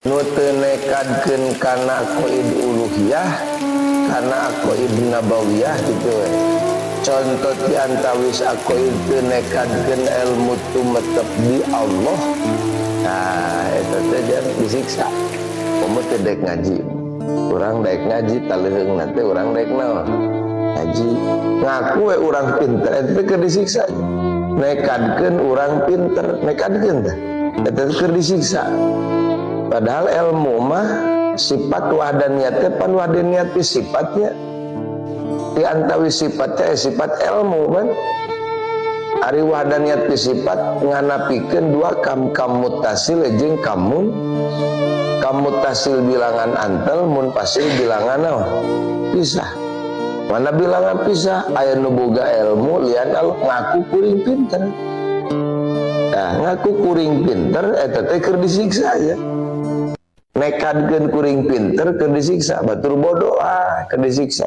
Nu teu nekadkeun kana aqaid uluhiyah, kana aqaid nabawiyah kitu we. Contoh ti antawis aqaid teu nekadkeun ilmu tumetep di Allah. Nah, eta teh disiksa. Komo teu dek ngaji. Urang daek ngaji taleuheungna teh urang daek naon? Ngaji. Ngaku we urang pinter eta teh keur disiksa. Nekadkeun urang pinter, nekadkeun teh. Eta teh keur disiksa. Padahal ilmu mah sifat wahdaniyat teh pan wahdaniyat teh sifatnya. Di antawis sifatnya sifat ilmu kan. Ari wahdaniyat teh sifat nganapikeun dua kam, kam mutasil jeung kamun. Kam mutasil bilangan antel, mun pasil bilangan naon? Pisah. Mana bilangan pisah? Aya nu boga ilmu lian Allah ngaku kuring pinter. Nah, ngaku kuring pinter eta teh keur disiksa ya. Nekadkeun kuring pinter keur disiksa, batur bodoh ah keur disiksa.